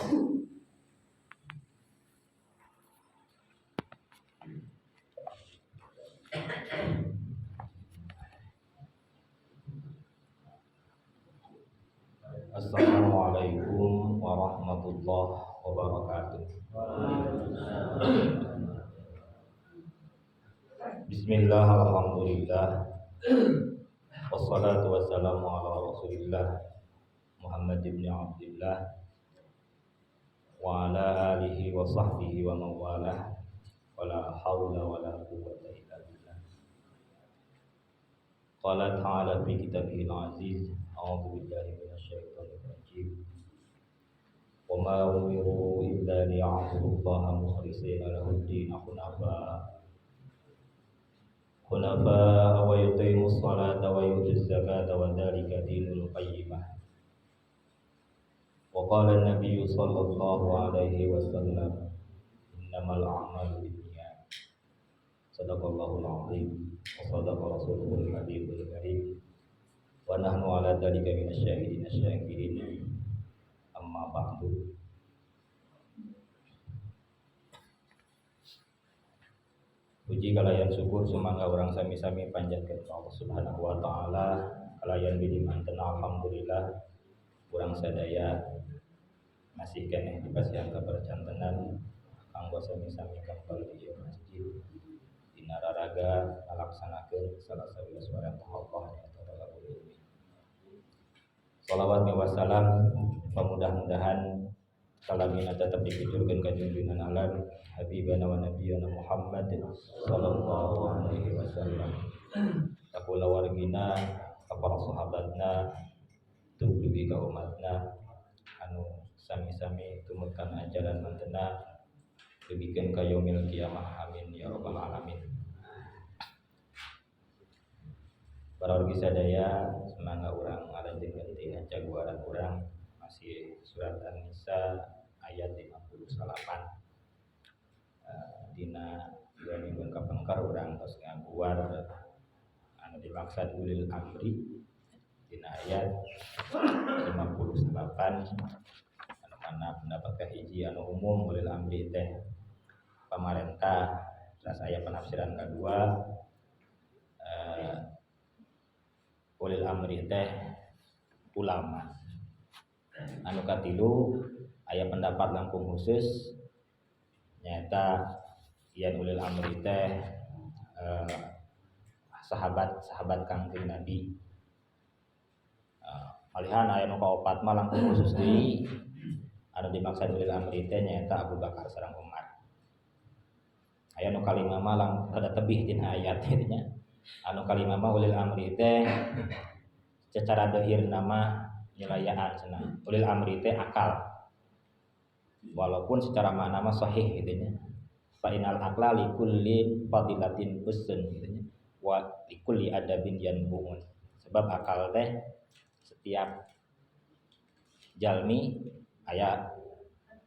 Assalamualaikum warahmatullahi wabarakatuh. Bismillah, alhamdulillah, wassalatu wassalamu ala rasulillah Muhammad ibn Abdillah wa ala alihi wa sahbihi wa mawalah, wala hawla wala quwwata illa billah. Qala ta'ala fi kitabihil aziz, a'udzu billahi minasyaitonir rajim. Wa ma umiru illa liya'budullaha mukhlishina lahud-din hunafa wa yuqimus salata wa yutuz zakata wa dzalika dinul qayyimah. Wa qala an-nabiy sallallahu alaihi wasallam, innamal a'malu binniyat. Sadaqallahul azim wa sadaqa rasuluhul habibul karim. Wa nahnu ala dzalika minasyahidin asyakirin. Amma ba'du. Puji kalayan syukur sumangga urang sami-sami panjatkeun ka Allah Subhanahu wa taala, kalayan bidi manten alhamdulillah urang sadaya masih keneh dipasihan kapercantenan kanggo sami-sami kempel di ieu masjid dina raraga ngalaksanakeun salah sawios warentah Allah nyaeta talabul ilmi. Salawat wassalam mudah-mudahan salamina tetap dikucurkeun ka junjungan alam habibana wa nabiyana Muhammad sallallahu alaihi wasallam, ka kulawargina, ka para sahabatna, dugi ka umatna anu sami-sami tumut kana ajaran mantena dugikeun ka yaumil kiamah, amin ya rabbal alamin. Para wargi sadaya, semoga urang ngalanjutkeun tina jaguaran urang masih surat An-Nisa ayat 58. Dina 2 minggu kapengker urang tos ngaguar anu dimaksud ulil amri dina ayat 58, anu mana pendapat kahiji anu umum ulil amri teh pamarentah. Terus aya penafsiran kedua, ulil amri teh ulama. Anu katilu aya pendapat langkung khusus, nyaeta yen ulil amri teh sahabat-sahabat Kangjeng Nabi. Malihan aya nu kaopat mah langkung khusus deui, anu dimaksud ulil amri teh nyaeta Abu Bakar sareng Umar. Aya nu kalima mah rada tebih tina ayat kitu nya. Anu kalima mah ulil amri teh secara dohir nama nyelayaan cenah. Ulil amri teh akal. Walaupun secara makna mah sahih gitu nya. Fa inal aqla likulli fadilatin ussun gitu nya. Wa likulli adabin yanbuun. Sebab akal teh setiap jalmi aya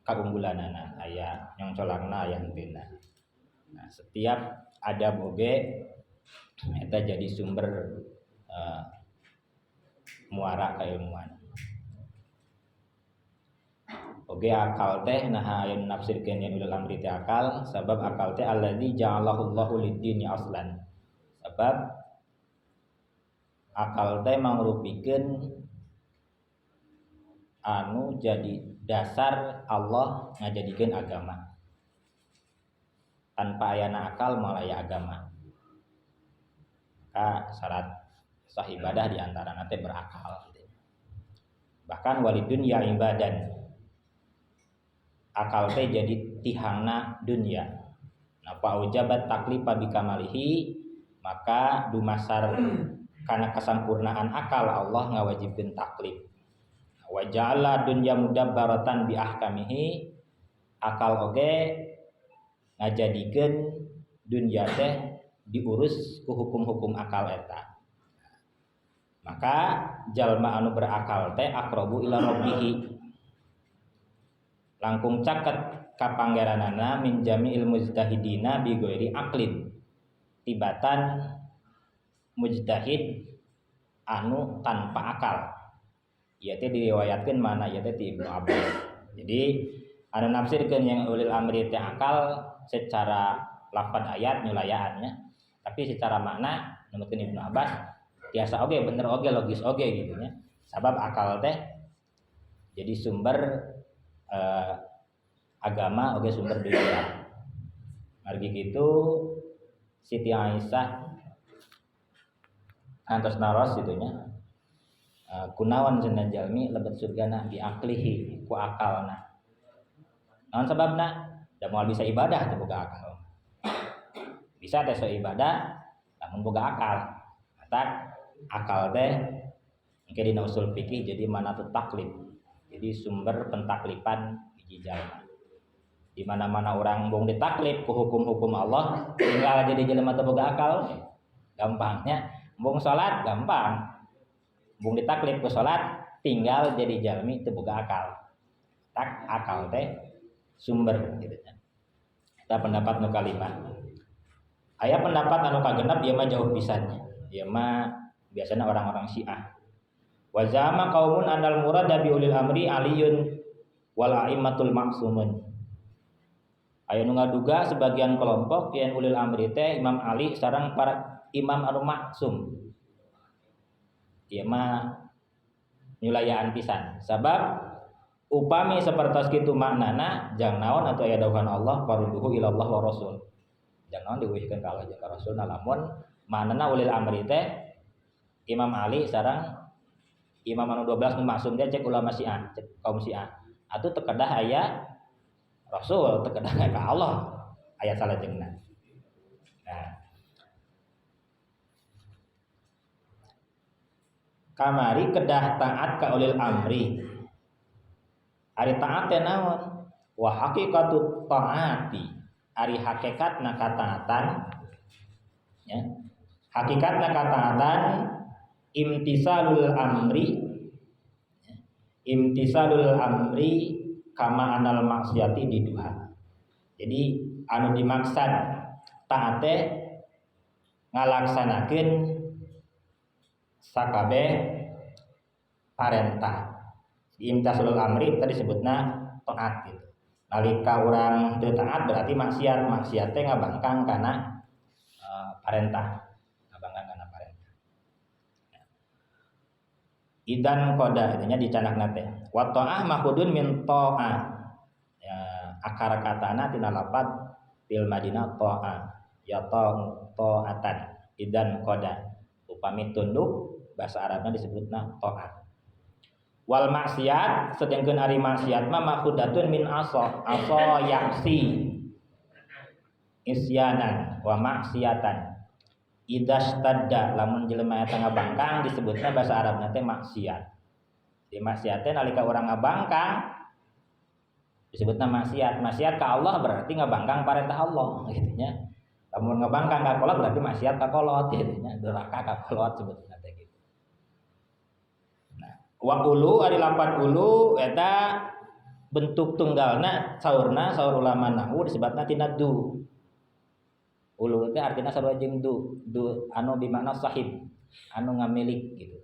kaunggulanana, aya nyongcolangna, aya henteuna. Nah, setiap adab oge eta jadi sumber muara keilmuan. Oge akal teh naha aya nafsirkeun yen ulil amri teh akal, sabab akal teh allazi ja'alahu Allahu lid-dini aslan. Sebab akal teh mangrupikeun anu jadi dasar Allah ngajadikeun agama. Tanpa ayana akal moal aya agama. Maka syarat sah ibadah diantarana teh berakal gitu. Bahkan walidunya ibadan, akal teh jadi tihangna dunia. Nah, faujabat taklifa bikamalihi, maka dumasar kana kasampurnaan akal Allah ngawajibkeun taklif. Wa ja'ala dunya mudabbaratan bi ahkamihi, akal oge ngajadikeun dunya teh diurus ku hukum-hukum akal eta. Maka jalma anu berakal teh aqrabu ila rabbihi, langkung caket ka panggeranana min jami'il mujtahidina bi ghairi aqlin, tibatan mujtahid anu tanpa akal. Ieu teh diriwayatkeun mana ieu teh ti Ibnu Abbas. Jadi anu nafsirkeun yang ulil amri teh akal secara lafad ayat nyulayaannya, tapi secara makna numutkeun Ibnu Abbas biasa oge, bener oge, logis oge gitu nya. Sabab akal teh jadi sumber agama oge, sumber dunia. Margi kitu Siti Aisyah antos naros gitu nya, kunaon cenah jalmi lebet surgana bi aqlihi, ku akalna? Naon sababna? Da moal bisa ibadah teu boga akal. Bisa teh so ibadah lamun boga akal. Matak akal teh engke dina usul fikih jadi manatut taklif, jadi sumber pentaklifan hiji jalma. Di mana-mana orang embung ditaklif ku hukum-hukum Allah, tinggal jadi jelema teu boga akal. Gampangnya embung salat gampang, embung ditaklif ku salat, tinggal jadi jalmi teu boga akal. Tak akal teh sumber gitu kan. Eta pendapat nu kalima. Aya pendapat anu kagenep, dia mah jauh pisannya, dia mah biasanya orang-orang Syiah. Wa za'ama qaumun annal murada bi ulil amri aliyun wal a'immatul ma'sumun. Aya nu ngaduga sebagian kelompok yang ulil amri teh Imam Ali sareng para imam anu maksum. Ieu mah nyulayaan pisan. Sabab upami sapertos kitu maknana, jang naon atuh aya dawuhan Allah farudduhu ilallah wa rasul? Jang naon diuihkeun ka Allah jeung ka Rasul lamun maknana ulil amri teh Imam Ali sareng imam anu 12 nu maksum teh, cek ulama Syiah, cek kaum Syiah. Atuh teu kedah aya Rasul, teu kedah ka Allah ayat salajengna. Nah, kamari kedah taat ka ulil amri. Ari taat teh naon? Wa haqiqatut taati, ari hakikatna kataatan ya. Hakikatna kataatan imtisalul amri, imtisalul amri kama anal maksiati diduha. Jadi anu dimaksad taat teh ngalaksanakeun sakabeh parentah. Imtisalul amri tadi disebutna taat gitu. Nalika urang teu taat berarti maksiat, maksiat teh ngabangkang kana parentah, ngabangkang kana parentah. Idan koda nya dicanakna teh. Wa ta'ah mahudun min ta'ah. Ya, akar katana tina lapad fil madinah ta'ah. Ya ta'atan. Idan koda. Upami tunduk bahasa Arabna disebutna ta'at. Wal maksiat, sedangkan ari maksiat mah makhudatun min asa, asa yaksi isyanan wa maksiatan. Idastadda, lamun jelema eta ngabangkang disebutna bahasa Arabna teh maksiat. Di maksiat teh nalika urang ngabangkang disebutna maksiat. Maksiat ka Allah berarti ngabangkang parentah Allah gitu nya. Lamun ngabangkang ka kolot berarti maksiat ka kolot gitu nya, duraka ka kolot sebutna teh gitu. Nah, wa ulu, ari lapan ulu eta bentuk tunggalna saurna saur ulama nahwu disebutna tina du. Ulu teh artinya sarua jeung du, du anu bimakna sahib, anu ngamilik gitu.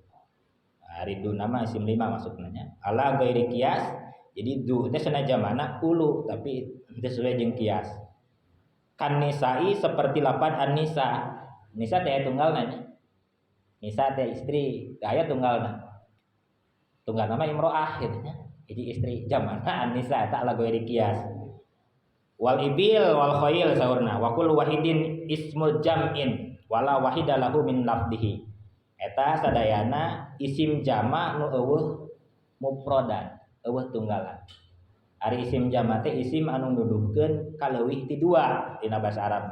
Ari du nama isim lima maksudna nya. Ala ghairi kias, jadi du teh sanajan mana ulu tapi teu sesuai jeung kias. Kan nisa'i, seperti lapan an-nisa. Nisa teh tunggal nanya. Nisa teh istri, teh aya tunggalna. Tunggal nama imro'ah gitu nya. Jadi istri jamana an-nisa eta ala ghairi kias. Wal ibil wal khail saurna wa kullu wahidin ismu jam'in wala wahida lahu min lafdihi. Eta sadayana isim jama nu eueuh mufradan, eueuh tunggalan. Ari isim jama teh isim anu nuduhkeun kaleuwih ti dua dina bahasa Arab.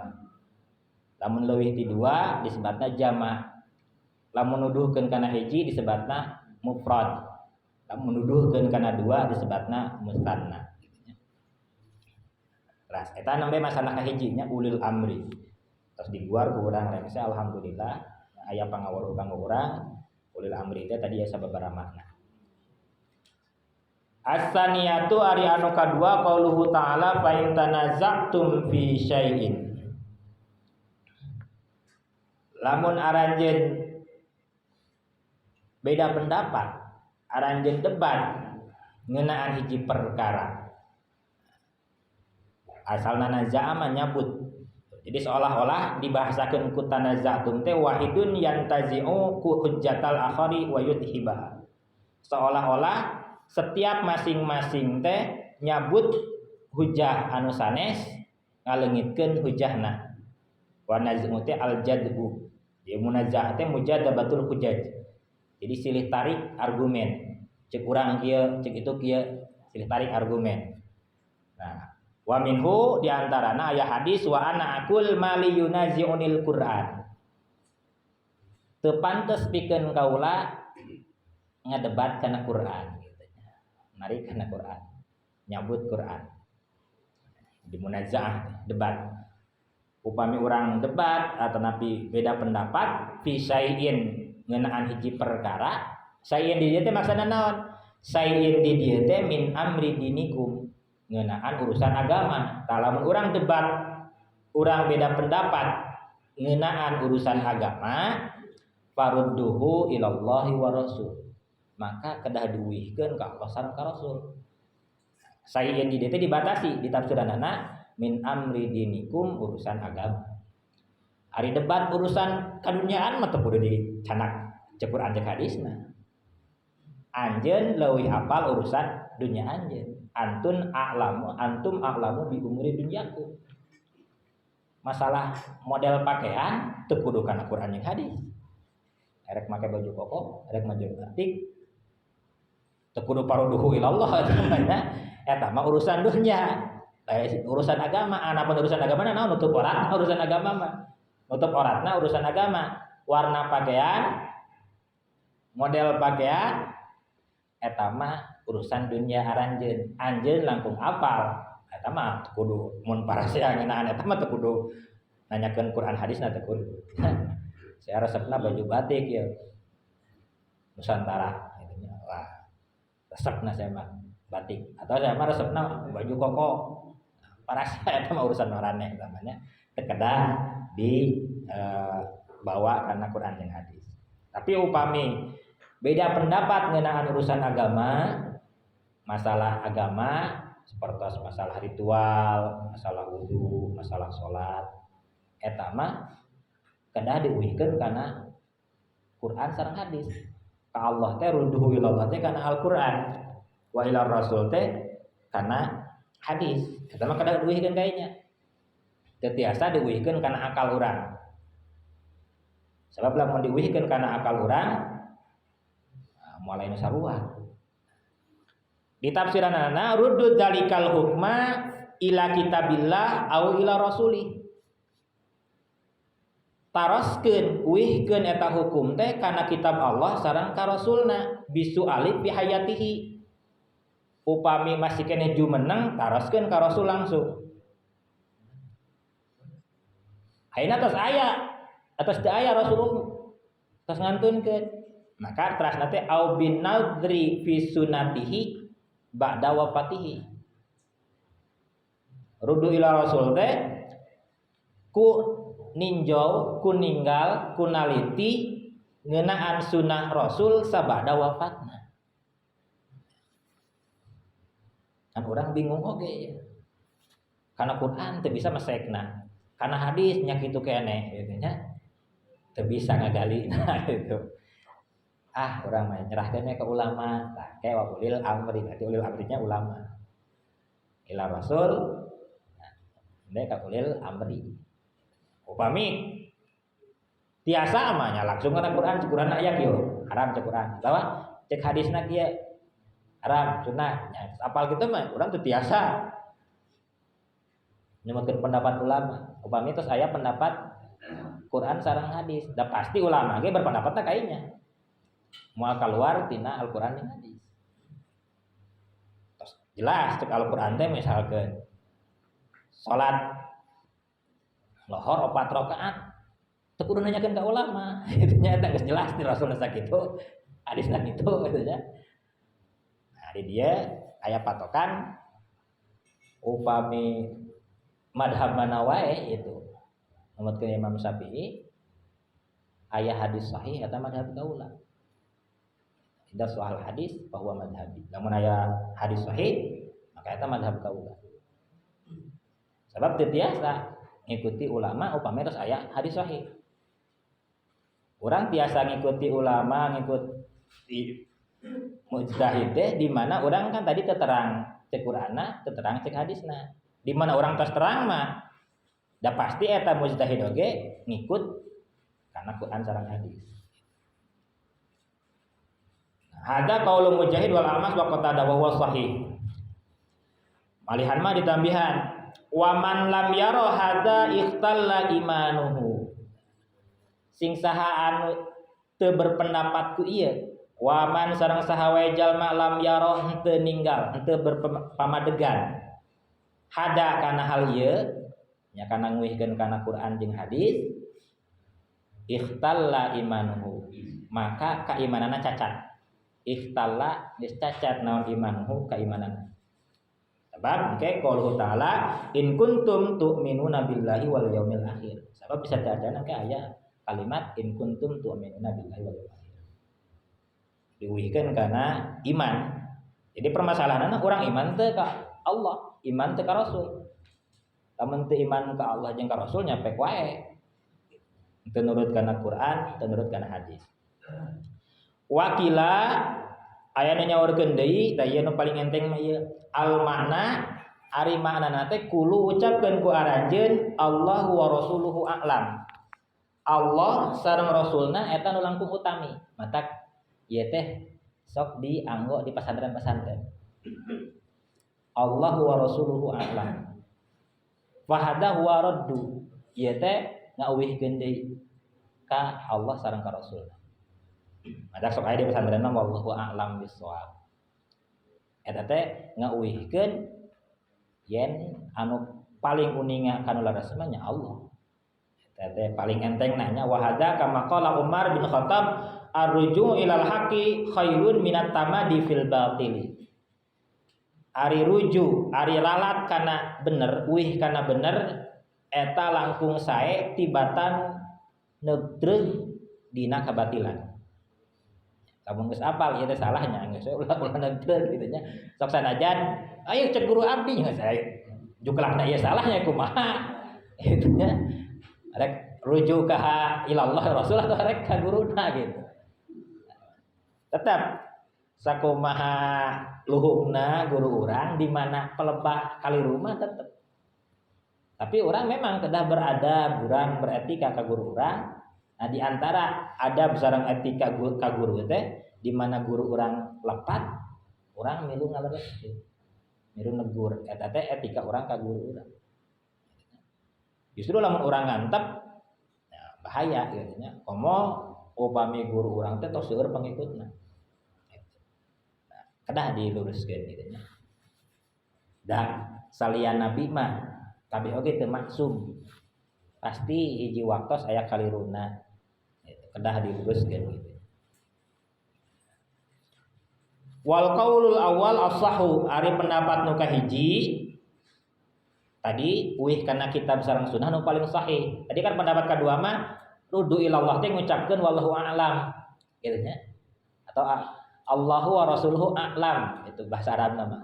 Lamun leuwih ti dua disebutna jama. Lamun nuduhkeun kana hiji disebutna mufrad. Lamun nuduhkeun kana dua disebutna musanna. Ras eta nembe masalah kahijinya ulil amri. Terus diguar ku urang rengse, alhamdulillah aya pangaweruh kanggo urang ulil amri teh tadi aya sababaraha makna. As-saniyatu, ari anu kadua, qauluhu ta'ala fa in tanaza'tum fi syai'in. Lamun aranjeun beda pendapat, aranjeun debat. ngeunaan hiji perkara. Asalna naza'a mah nyabut. Jadi seolah-olah dibahasakeun ku tanaza'tum teh wahidun yantazi'u ku hujjatal akhari wa yudhibaha. Seolah-olah setiap masing-masing teh nyabut hujah anu sanes ngaleungitkeun hujahna. Wa naz'u teh al-jadbu. Jadi munaza'ah teh mujadabatul hujaj. Jadi silih tarik argumen. Cek urang kieu, cek itu kieu, silih tarik argumen. Nah, wa minhu diantarana aya hadis wa ana aqul mali yunazi'unil Qur'an. Teu pantes pikeun kaula ngadebat kana Quran gitu. Narik kana Quran. Nyabut Quran. Di munazaah debat. Upami urang debat atau napi beda pendapat fi syai'in ngeunaan hiji perkara, syai'in di dieu teh maksudna naon? Syai'in di dieu teh min amri dinikum, ngeunaan urusan agama. Tah lamun urang debat, urang beda pendapat ngeunaan urusan agama, farudduhu ilallahi wa rasul. Maka kedah diuihkeun ka Allah sareng ka Rasul. Syai'in di dieu teh dibatasi di tafsiranana min amri dinikum, urusan agama. Ari debat urusan kadunyaan mah teu kudu dicanak cek Quran cek hadisna. Anjeun leuwih apal urusan dunya anjeun. Antun a'lamu, antum a'lamu bi umuri dunyakum. Masalah model pakaian teu kudu kana Quran jeung hadis. Erek make baju koko, erek baju batik, teu kudu farudduhu ilallah eta mah urusan dunya. Urusan agama, anapun urusan agama naon nutup aurat urusan agama mah. Nutup auratna urusan agama. Warna pakaian, model pakaian eta mah urusan dunia aranjeun. Anjeun langkung apal. Eta mah teu kudu mun parasea ngeunaan eta mah teu kudu nanyakeun Quran hadisna teu kudu. Saya resepna baju batik ya. Nusantara gitu nya. Wah, resepna saya mah batik atau saya mah resepna baju koko. Parasea eta mah urusan maraneh namanya. Teu kedah dibawa karena Quran jeung hadis. Tapi upami beda pendapat ngeunaan urusan agama, masalah agama seperti masalah ritual, masalah wudu, masalah salat, eta mah kedah diuihkeun kana Quran sareng hadis. Ka Allah teh rudduhu ilallah teh kana Al-Qur'an, wa ila Rasul teh kana hadis. Eta mah kedah diuihkeun kayaknya. Teu tiasa diuihkeun kana akal urang. Sebab lamun diuihkeun kana akal urang, moal aya nu sarua. Di tafsiranana ruddu dzalikal hukma ila kitabillah au ila rasuli. Taroskeun uihkeun eta hukum teh kana kitab Allah sareng ka Rasulna bisuali bi hayatihi. Upami masih keneh jumeneng taroskeun ka Rasul langsung. Ayeuna tos aya atos teu aya Rasulullah tos ngantunkeun. Maka terasna teh au bin nadri fi sunatihi ba'da wafatihi. Rudu ila Rasul teh ku ninjau, ku ninggal, ku naliti ngeunaan sunnah Rasul sabada wafatna. Kan orang bingung oge ya. Karena Quran teu bisa mesekna. Karena hadis nya kitu keneh gitu nya. Teu bisa ngagali nah itu. Ah, urang mah nyerahkeun ke ulama. Tah ke wa ulil amri, berarti ulil amrinya ulama. Ila Rasul, nah, ka ulil amri. Upami tiasa mah nya langsung kana Quran, cek Quran aya kieu, haram cek Quran. Atawa cek hadisna kieu, haram sunnah. Nya apal kitu mah urang teu tiasa nyebutkeun pendapat ulama. Upami tos aya pendapat Quran sareng hadis, da pasti ulama ge berpendapatna kainya. Moal keluar tina Al-Qur'an jeung hadis. Tos jelas cek Al-Qur'an teh misalkeun salat lohor 4 rakaat teu kudu nanyakeun ka ulama. Itu nya eta geus jelas di Rasulna sakitu, hadisna kitu gitu nya. Nah, di dieu aya patokan upami madhab mana wae itu. Numutkeun Imam Syafi'i aya hadis sahih eta madhab kaula. Idza shahal hadis fahuwa madhhabi. Lamun aya hadis sahih maka eta madhab kaula. Sebab teu tiasa ngikuti ulama upami tos aya hadis sahih. Urang tiasa ngikuti ulama, ngikuti mujtahid teh di mana urang kan tadi terang cek Qur'anna, terang cek hadisna. Di mana urang tos terang mah da pasti eta mujtahid oge ngikut karena Quran sareng hadis. Hada qaulu Mujahid wal A'mash wa Qatadah wa huwa sahih. Malihan mah ditambihan wa man lam yara hadza ikhtalla imanuhu. Sing saha anu teu berpendapat ku ieu, wa man sareng saha wae jalma lam yara henteu ninggal, henteu berpamadegan hada kana hal ieu nya kana nguihkeun kana Quran jeung hadis, ikhtalla imanuhu, maka keimananna cacat. Ikhtalla geus cacat naon imanuhu keimananna. Sebab engke qauluhu ta'ala in kuntum tu'minuna billahi wal yaumil akhir. Sebab bisa diajarkan engke aya kalimat in kuntum tu'minuna billahi wal yaumil akhir. Diuihkeun kana iman. Jadi permasalahanna urang iman teu ka Allah, iman teu ka Rasul. Lamun teu iman ka Allah jeung ka Rasul nya pek wae. Teu nurut kana Quran, teu nurut kana hadis. Wakila aya nu nyaurkeun deui, tah ieu nu paling enteng mah ieu. Al makna ari maknana teh kulu ucapkeun ku aranjeun Allahu wa rasuluhu a'lam. Allah sareng Rasulna eta nu langkung utami. Matak ieu teh sok dianggo di pesantren-pesantren. Allahu wa rasuluhu a'lam. Fa hadza huwa raddu. Ieu teh ngauwihkeun deui ka Allah sareng ka Rasulna. Matak sok aya di pesantren mah wallahu a'lam bissawab. Eta teh ngauwihkeun yen anu paling uninga kanu leres mah nya Allah. Eta teh paling enteng nanya wa hadza kama qala Umar bin Khattab arruju ilal haqqi khairun minat tamadi fil batili. Ari ruju, ari ralat kana bener, uih kana bener eta langkung sae tibatan negdreug dina kabatilan. Lamun geus apal ieu teh salahnya geus ulah ulah negdreug kitu nya. Sok sanajan ayo cek guru abdi geus juklakna ieu salahnya kumaha kitu nya. Rek rujuk ka ilallah rasul atau rek ka guruna gitu. Tetap sakumaha luhungna guru urang di mana pelebah kali rumah tetep. Tapi orang memang kedah beradab, urang beretika ka guru urang. Nah, di antara adab sareng etika ka guru teh di mana guru urang lepat, urang milu ngalereskeun. Milu negur, eta teh etika urang ka guru urang. Justru lamun urang ngantep ya bahaya gitu nya. Komo upami guru urang teh tos seueur pengikutna. Nah, kedah diluruskeun gitu nya. Da salian nabi mah kabeh oge teu maksum. Pasti hiji waktos aya kaliruna. Kedah diluruskeun gitu. Wal qaulul awal as-sahhu, ari pendapat nu kahiji tadi uih kana kitab sareng sunnah nu paling sahih. Tadi kan pendapat kedua mah rudu ilallah teh ngucapkeun wallahu a'lam gitu nya. Atau Allahu wa rasuluhu a'lam, itu bahasa Arabna mah.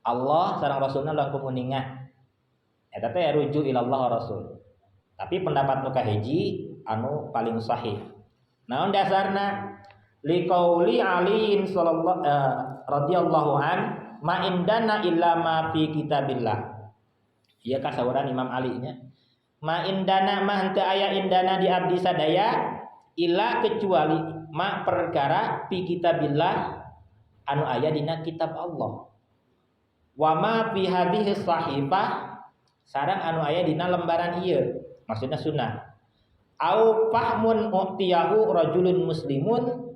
Allah sareng Rasulna langkung uninga. Eta teh rujuk ilallah wa rasul. Tapi pendapat nu kahiji anu paling sahih. Naon dasarna? Liqauli Ali sallallahu radhiyallahu an ma indana illa ma fi kitabillah. Ieu kasauran Imam Ali nya. Ma indana mah henteu aya indana di abdi sadaya illa kecuali ma perkara fi kitabillah anu aya dina kitab Allah. Wa ma fi hadhihi sahifah sareng anu aya dina lembaran ieu, maksudna sunnah. Au fahmun u'tiyahu rajulun muslimun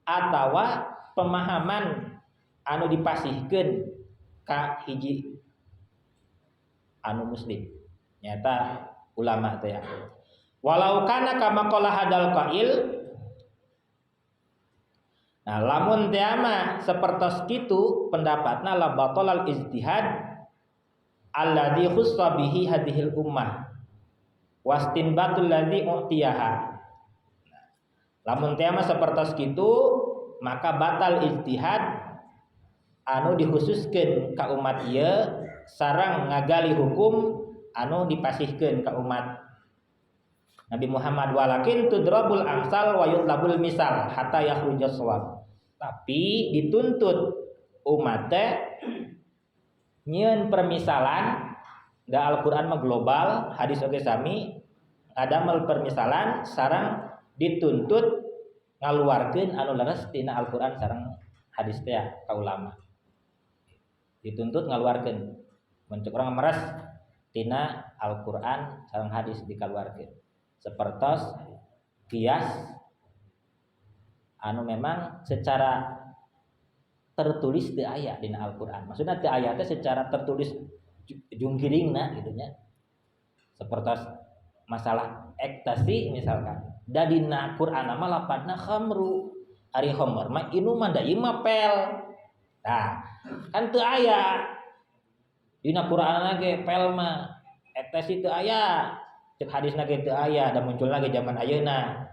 atawa pemahaman anu dipasihkeun ka hiji anu muslim, nyata ulama teh ya. Walau kana kama qala hadal qail. Nah, lamun teh mah sapertos kitu pendapatna la batalal ijtihad alladzi khussa bihi hadhil ummah wastinbatul ladzi u'tiyaha. Lamun teh mah sapertos kitu maka batal ijtihad anu dikhususkeun ka umat ieu sareng ngagali hukum anu dipasihkeun ka umat Nabi Muhammad. Walakin tudrabul amsal wa yutlabul misal hatta yakhruja shawab. Tapi dituntut umat teh nyieun permisalan, da Al-Qur'an mah global, hadis oge sami, ngadamel permisalan sareng dituntut ngaluarkeun anu leres tina Al-Qur'an sareng hadis teh ka ulama. Dituntut ngaluarkeun mun cek urang meres tina Al-Qur'an sareng hadis dikaluarkeun. Sepertos kias anu memang secara tertulis teu aya dina Al-Qur'an. Maksudna teu aya teh secara tertulis jungkiringna gitu nya. Sepertos masalah ekstasi misalkan. Da dina Qur'an mah lapatna khamru. Ari khamr mah inuman, da ieu mah pel. Nah, kan teu aya dina Qur'an ge pel mah, ekstasi teu aya. Cek hadisna ge teu aya, da muncul lagi zaman ayeuna.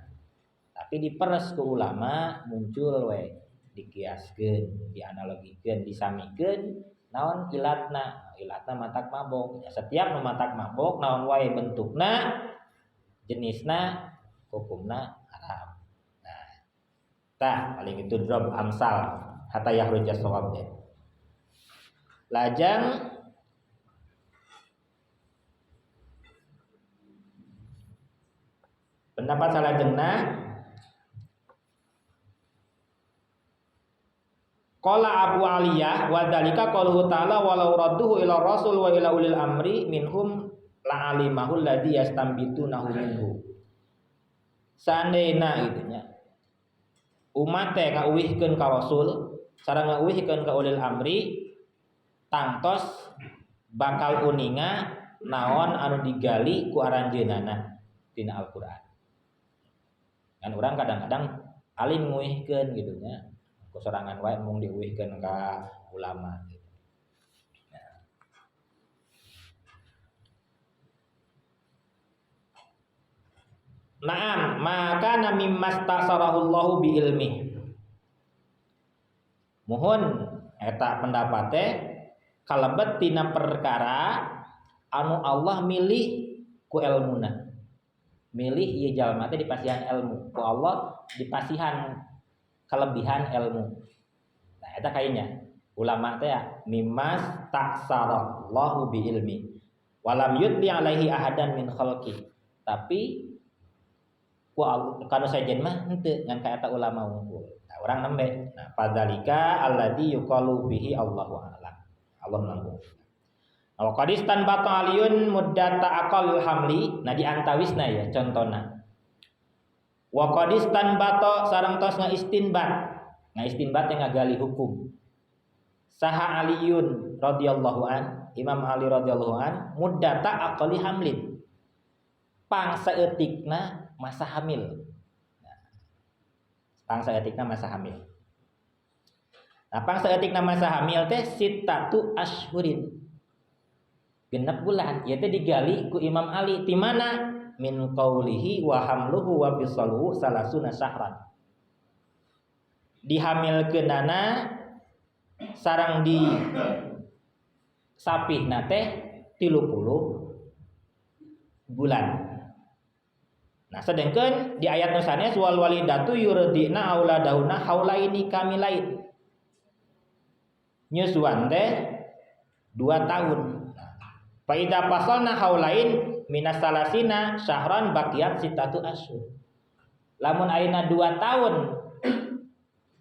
Tapi diperes ke ulama muncul we, dikiaskeun, dianalogikeun, disamikeun naon ilatna? Ilatna matak mabok. Ya, setiap nu matak mabok naon wae bentukna, jenisna, hukumna haram. Nah, tah paling itu drop amsal hatta yakhruja shawab teh. Lajang pendapat salajengna, qala Abu Aliyah wa dzalika qaluhu ta'ala walau radduhu ila rasul wa ila ulil amri minhum la'alimahu alladzi yastambitunahu minhu. Seandainya gitu nya umat teh ngauwihkeun ka rasul sareng ngauwihkeun ka ulil amri, tangtos bakal uninga naon anu digali ku aranjeunana tina Al-Qur'an. Kan urang kadang-kadang alim nguihkeun gitu nya, ku sorangan wae mung diuihkeun ka ulama gitu. Nah. Naam, maka mimma stasarahullahu bi ilmi. Mohon eta pendapat teh kalebet tina perkara anu Allah milih ku elmuna. Milih ieu jalma teh dipasihan ilmu ku Allah, dipasihan kelebihan ilmu. Nah, eta kayaknya ulama teh ya mimmas taksarallahu bi ilmi walam yutli alaihi ahadan min khalqi. Tapi ku kanu sajen mah henteu ngan ka eta ulama unggul. Nah, urang nembe. Nah, fadzalika alladzi yuqalu bihi Allahu a'lam. Allah nanggung. Nah, wa qad istanbata aliyun muddata aqal hamli. Nah, di antawisna ya contona. Wa qad istanbata sareng tos ngaistinbat. Ngaistinbat yang ngagali hukum. Saha Aliyun radhiyallahu an, Imam Ali radhiyallahu an, muddata aqali hamlin. Pangsaeutikna masa hamil. Nah, pangsaeutikna masa hamil. Nah, pangsaeutikna masa hamil teh sittatu ashhurin. Genep bulan, ieu teh digali ku Imam Ali ti mana? Min qaulihi wa hamluhu wa fisaluhu salasuna syahran. Dihamilkeunana sareng di sapihna teh 30 bulan. Nah, sedangkan di ayat nu sanes wal walidatu yurdina auladahunna haulaini kamilain. Nyusuan teh 2 tahun. Nah, fa idza fasalna haulain minas salasina syahran baqiyat sittatu asyhur. Lamun ayeuna 2 tahun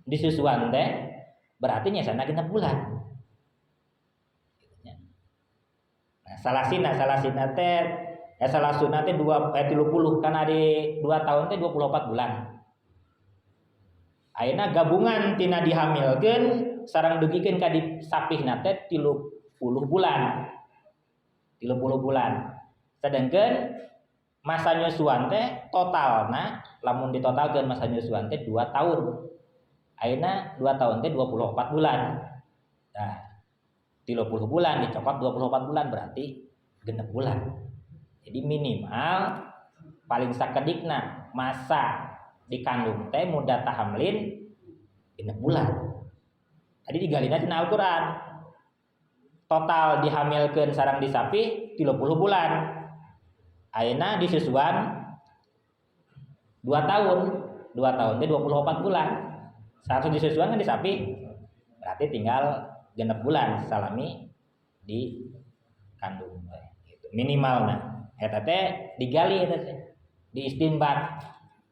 disusuan teh berarti nyesana 6 bulan. Nah, salasina teh salasuna teh dua, 30, kan ada 2 tahun teh 24 bulan. Ayeuna gabungan tina dihamilkeun sareng dugikeun ka disapihna teh 30 bulan. 30 bulan. Sedangkan masa nyusuan teh totalna lamun ditotalkeun masa nyusuan teh 2 tahun. Ayeuna 2 tahun teh 24 bulan. Nah, 30 bulan dicokot 24 bulan berarti 6 bulan. Jadi minimal paling sakedikna masa dikandung teh mudah tahamlin 6 bulan. Tadi digalina tina Al-Qur'an. Total dihamilkeun sareng disapih 30 bulan. Ayeuna disusuan 2 tahun. 2 tahun teh 24 bulan. 100 disusuan kan disapih berarti tinggal 6 bulan salami di kandung gitu. Minimalna eta teh digali eta teh diistinbat.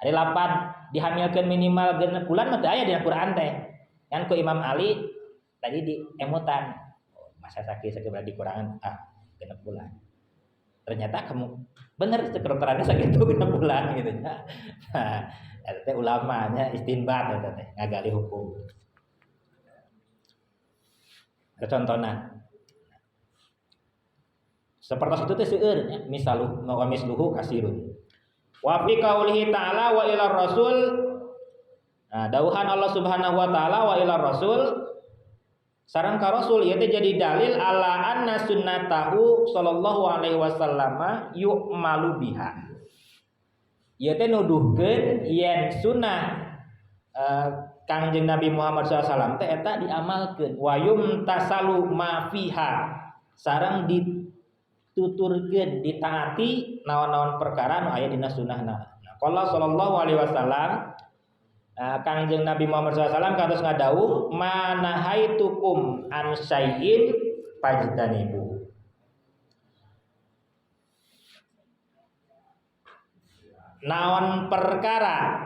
Ari lapan dihamilkeun minimal 6 bulan mah teu aya dina Quran teh. Kan ku Imam Ali tadi di emutan. Oh, masa sakit sakit berarti dikurangan 6 bulan. Ternyata kamu bener kedokterannya sakitu 6 bulan gitu nya. Nah, eta teh ulamanya istinbat eta teh ngagali hukum. Ada contohna. Seperti itu teh seueur nya, misalu wa misluhu kasirun. Wa fi qaulihi ta'ala wa ila rasul. Nah, dawuhan Allah Subhanahu wa taala wa ila rasul sareng ka rasul ieu teh jadi dalil ala anna sunnatahu sallallahu alaihi wasallama yu'malu biha. Ieu teh nuduhkeun yen sunnah Kangjeng Nabi Muhammad sallallahu alaihi wasallam teh eta diamalkeun wa yumtasalu ma fiha sareng dituturkeun ditaati naon-naon perkara nu aya dina sunnahna. Nah, qala sallallahu alaihi wasallam Kangjeng Nabi Muhammad sallallahu alaihi wasallam kados ngadawuh manahaitukum an syai'in fajtanibu. Naon perkara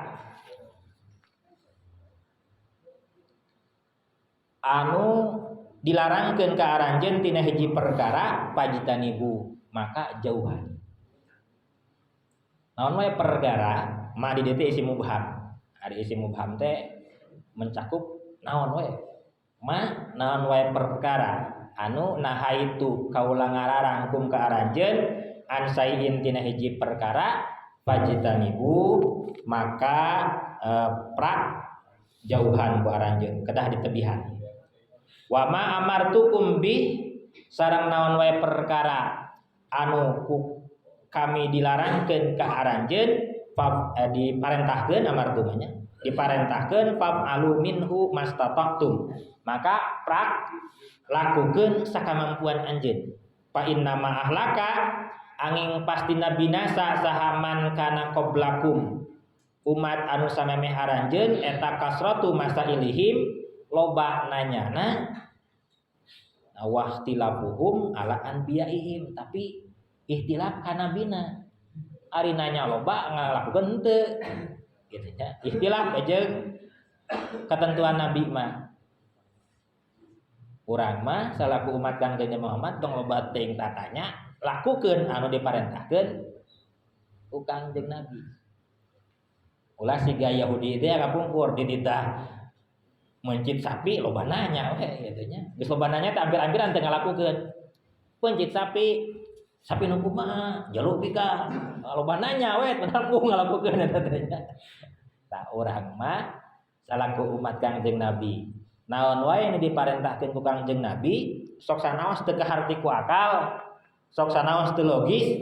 anu dilarangkeun ka aranjeun tina hiji perkara fajtanibu maka jauhan. Naon wae perkara ma di dieu teh isi mubham. Ari isi mubham teh mencakup naon wae. Ma naon wae perkara anu nahaitu kaula ngararang kum ka aranjeun an sayin tina hiji perkara fajtanibu maka prak jauhan ku aranjeun kedah ditebihan. Wa ma amartukum bi sareng naon wae perkara anu ku kami dilarangkeun ka aranjeun diparentahkeun amartumanya diparentahkeun fa'alu minhu mastata'tum maka prak lakukeun sakamampuan anjeun fa inna ma ahlaka angin pastina binasa saha man kana qablakum umat anu samemeh aranjeun eta kasratu masailihim loba nanyana wahtilafuhum ala anbiyaihim tapi ihtilaf kana nabina ari nanya loba ngalakukeun henteu gitu nya ihtilaf jeung ketentuan nabi mah urang mah salaku umat Kangjeng Muhammad tong loba teuing tatanya lakukeun anu diparentahkeun ku Kangjeng Nabi ulah siga Yahudi teh kapungkur dititah mencit sapi loba nanya we gitu nya geus loba nanya teh ampir-ampiran teu ngalakukeun pencit sapi sapi nu kumaha jaluk pika loba nanya we padahal ku ngalakukeun eta teh nya. Tah urang mah salaku umat Kangjeng Nabi naon wae nu diparentahkeun ku Kangjeng Nabi sok sanaos teu kaharti ku akal sok sanaos teu logis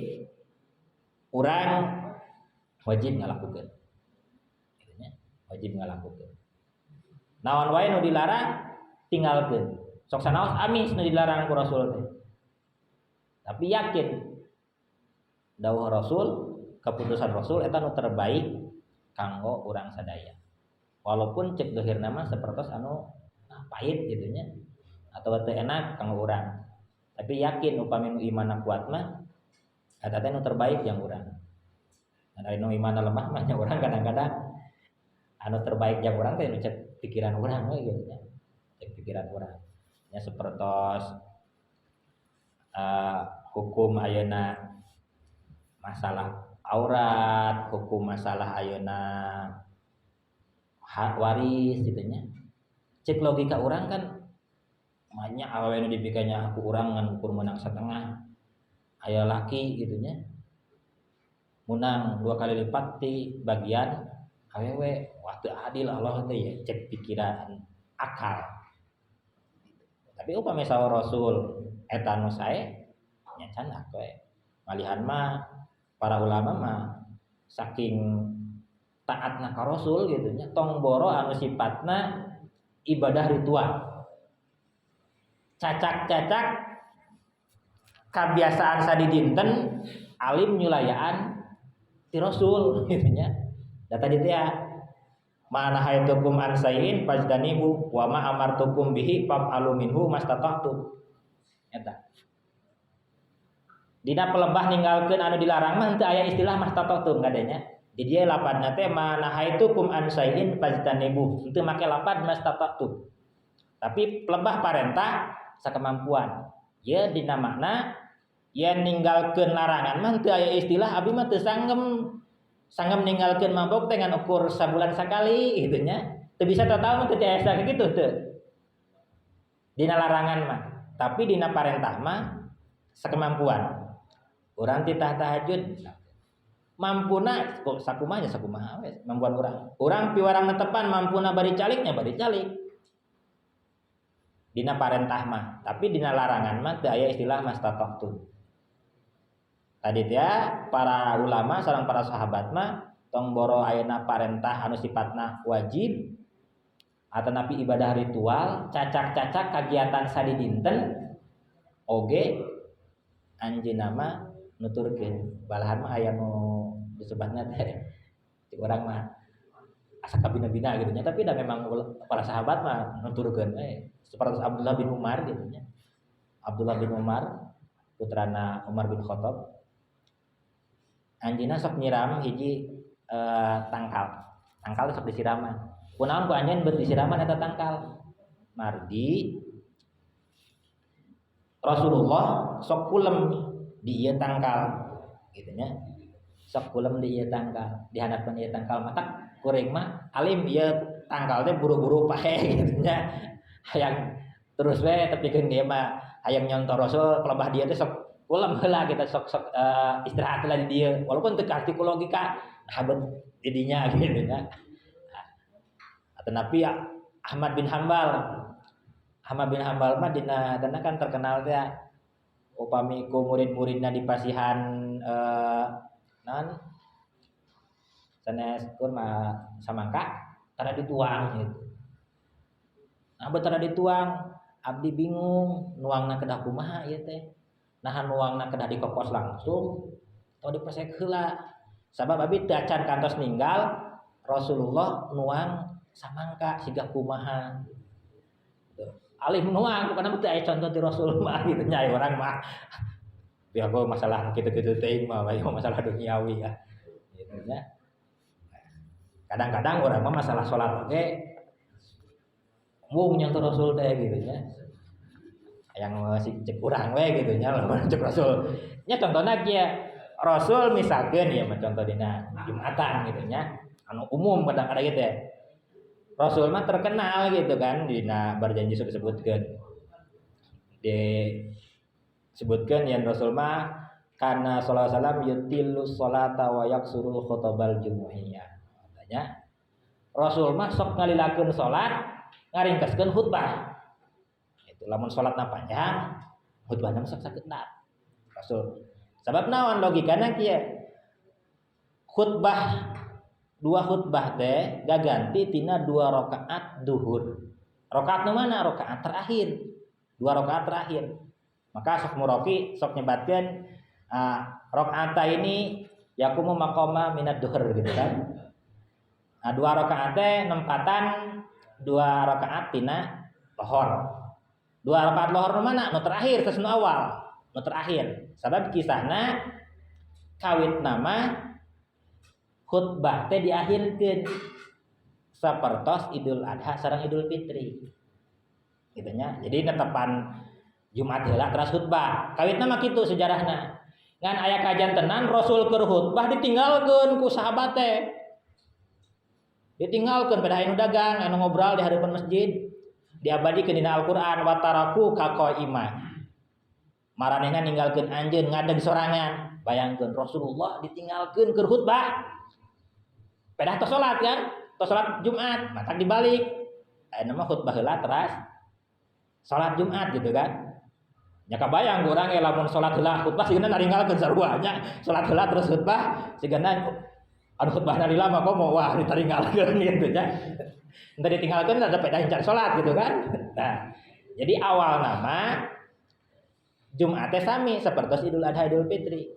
urang wajib ngalakukeun gitu nya wajib ngalakukeun naon wae nu dilarang tinggalkeun sok sanaos amis nu dilarang ku Rasul teh tapi yakin dawuh Rasul keputusan Rasul eta nu terbaik kanggo urang sadaya walaupun cek dohirna mah sapertos anu pahit gitu nya atau teu enak kanggo urang tapi yakin upami nu imanna kuat mah eta teh nu terbaik jang urang dan ari nu imanna lemah mah nya urang kadang-kadang anu terbaik jang urang teh nu cek pikiran urang we gitu nya cek pikiran urang nya sapertos hukum ayeuna masalah aurat, hukum masalah ayeuna hak waris gitu nya. Cek logika urang kan banyak awewe nu dipikanya aku urang ngan ukur menang setengah aya laki gitu nya. Menang 2 kali lipat di bagian awewe, wah teu adil Allah teh ya cek pikiran akal. Tapi upami saur Rasul eta nu sae nya candak we. Malihan mah para ulama mah saking taatna ka Rasul gitu nya tong boro anu sifatna Ibadah ritual, cacak-cacak kebiasaan sadidinten alim nyulayaan ti Rasul gitu nya. Da tadi teh ya, ma nahaitukum an syai'in fajtanibu wa ma amartukum bihi faf'alu minhu mastata'tum. Eta. Dina pelebah ninggalkeun anu dilarang mah henteu aya istilah mastata'tum kadenya. Di dieu lapadna teh ma nahaitukum an syai'in fajtanibu. Henteu make lapad mastata'tum. Tapi pelebah parentah sakemampuan. Ye dina makna yen ninggalkeun larangan mah henteu aya istilah abi mah teu sanggem sanggem ninggalkeun mabok teh ngan ukur sabulan sakali gitu nya. Teu bisa total mah teu tiasa kitu teu. Dina larangan mah, tapi dina parentah mah sakemampuan. Urang titah tahajud mampuna kok sakumanya sakumaha we mampuan urang. Urang piwarang netepan mampuna bari caliknya bari calik. Dina parentah mah, tapi dina larangan mah teu aya istilah mastata'tu. Tadi teh para ulama sareng para sahabat mah tong boro ayeuna parentah anu sifatna wajib atanapi ibadah ritual, cacak-cacak kagiatan sadidinten oge anjeunna mah nuturkeun. Balahan mah aya nu disebutna teh cek urang mah asa kabina-bina gitu nya, tapi da memang para sahabat mah nuturkeun we. Seperti Abdullah bin Umar gitu nya. Abdullah bin Umar putrana Umar bin Khattab, anjeunna sok nyiram hiji tangkal. Tangkal sok disiraman. Kunaon ku anjeun beut disiraman eta tangkal? Margi Rasulullah sok kulem di ieu tangkal gitu nya. Sok kulem di ieu tangkal, dihanapan ieu tangkal, matak kuring mah alim ieu tangkal teh buru-buru pae gitu nya. Hayang terus we tepikeun ieu mah hayang nyontoh Rasul, pelebah dia teh sok kulem heula, kita sok sok istirahat heula di dieu walaupun teu kaarti ku logika habet didinya gitu nya. Atanapi ya Ahmad bin Hambal. Ahmad bin Hambal mah dina dina kan terkenal teh upami ku murid-muridna di pasihan naon sanes kurma samangka tara dituang gitu. Nah, tara dituang, abdi bingung nuangna kedah kumaha ieu teh. Nah, nuangna kedah dikokos langsung atau dipesek heula. Sabab abdi teu acan kantos ninggal Rasulullah nuang samangka siga kumaha. Gitu. Alim nuang bukan teu aya contoh di Rasul mah gitu nya urang mah. Biar gua masalah kitu-kitu teuing mah masalah duniawi ya. Gitu nya. Kadang-kadang orang mah masalah sholat oge mung nyontoh Rasul teh gitu nya. Yang masih cek urang we gitu nya lamun cek Rasul. Nya contohna kieu, Rasul misalkeun ieu mah contoh dina Jumatan gitu nya, anu umum kadang-kadang gitu ya. Rasul mah terkenal gitu kan dina berjanji sudah disebutkeun. Disebutkeun yang Rasul mah karena sallallahu alaihi wasallam yutilu sholata wa yaksurul khutbal jumu'iyah. Katanya Rasul mah sok ngalilakeun salat ngaringkeskeun khutbah. Itu lamun salatna panjang, khutbahna sok sakeunap. Rasul. Sabab naon logikana kieu? Khutbah dua khutbah teh gaganti tina dua rakaat duhur. Rakaat nu mana? Rakaat terakhir. Dua rakaat terakhir. Maka sok muroki sok nyebatkeun rakaat ini yakumu maqama minad duhur gitu kan. Nah, dua rakaat teh nempatan dua rakaat tina lohor. Dua rakaat lohor nu mana? Nu terakhir terus nu awal. Nu terakhir. Sabab kisahna kawit nama khutbah teh diakhirkeun sapertos Idul Adha sareng Idul Fitri. Gitu nya. Jadi netepan Jumat heula teras khutbah. Kawitna mah kitu sejarahna. Ngan aya kajantenan Rasul keur khutbah ditinggalkeun ku sahabat teh. Ditinggalkeun pada anu dagang, anu ngobrol di hadapan masjid. Diabadikeun dina Al-Qur'an wataraku kaqaima. Maranehna ninggalkeun anjeun ngadeg sorangan. Bayangkeun Rasulullah ditinggalkeun keur khutbah. Pedah tos salat kan? Tos salat Jumat, matak dibalik. Ayeuna mah khutbah heula teras salat Jumat gitu kan. Nya kabayang urang ge lamun salat heula khutbah sigana naringgalkeun sarua nya. Salat heula terus khutbah sigana Anu khutbahna lila mah komo wah ditinggalkeun gitu nya. Entah ditinggalkeun ada pedah can salat gitu kan. Nah, jadi awal nama Jumat teh sami sapertos Idul Adha, Idul Fitri.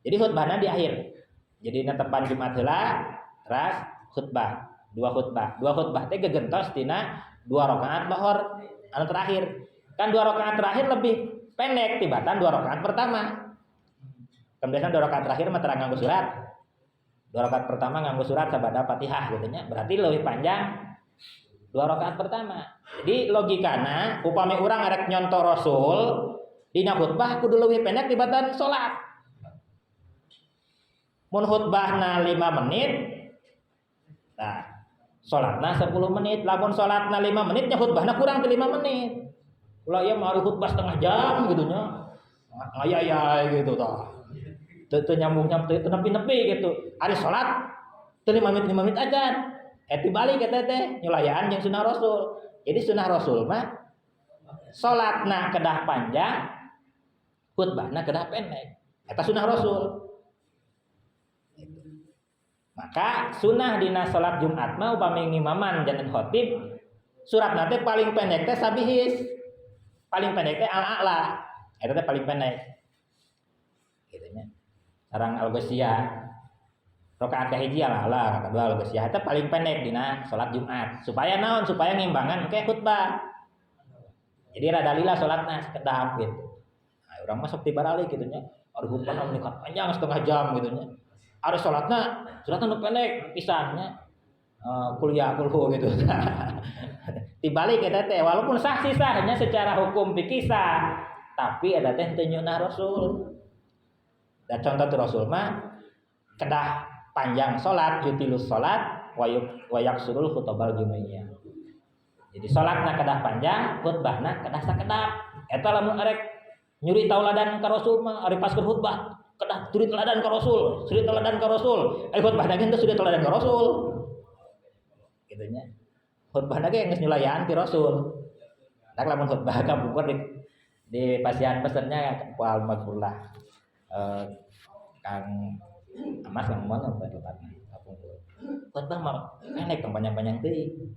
Jadi khutbahna di akhir. Jadi netepan Jumat heula, teras khutbah, dua khutbah. Dua khutbah teh gegentos tina dua rakaat lohor anu terakhir. Kan dua rakaat terakhir lebih pendek tibatan dua rakaat pertama. Kan biasanya dua rakaat terakhir mah terang nganggo surat. Dua rakaat pertama nganggo surat sabada Fatihah gitu nya. Berarti lebih panjang dua rakaat pertama. Jadi logikana upami urang arek nyonto Rasul dina khutbah kudu leuwih pendek tibatan salat. Mun khutbahna 5 menit, nah salatna 10 menit. Lamun salatna 5 menit nya khutbahna kurang ti 5 menit. Ulah ieu mah khutbah setengah jam gitu nya. Ngayayay gitu tah. Teu teu nyambung teu nepi-nepi gitu. Ari salat teu 5 menit 5 menit aja. Eh dibalik eta teh nyulayaan jeung sunah Rasul. Jadi sunah Rasul mah salatna kedah panjang, khutbahna kedah pendek. Eta sunah Rasul. Maka sunah dina salat Jumat mah upami ngimaman janten khotib, suratna teh paling pendek teh sabihis. Paling pendek teh al-a'la. Eta teh paling pendek. Gitu nya. Sareng al-ghasyiyah. Rakaat kahiji al-a'la, rakaat kedua al-ghasyiyah eta paling pendek dina salat Jumat. Supaya naon? Supaya ngimbangan ke khutbah. Jadi rada lila salatna sekedap gitu. Nah, urang masuk tiba balik gitu nya. Ari khutbahna meningkat panjang setengah jam gitu nya. Ari salatna, salatna nu pendek pisan nya. Kuliah kulhu gitu. Dibalik eta teh walaupun sah sih sahnya secara hukum fikih sah, tapi eta teh teu nyunah Rasul. Dan contoh tuh Rasul mah kedah panjang salat, yutilus salat wa yaksurul khutbal jumu'iyah. Jadi salatna kedah panjang, khutbahna kedah sakedap. Eta lamun arek nyuri tauladan ka Rasul mah ari pas khutbah kedah suri teladan ka Rasul, suri teladan ka Rasul. Eh khutbah ge teu suri teladan ka Rasul. Gitu nya. Khutbahna ge geus nyulayaan ti Rasul. Tak lamun khutbah kapungkur di pasihan pesennya ku almarhumlah Kang Amas yang mana tempatnya kapungkur. Khutbah mah pendek tong panjang-panjang teuing.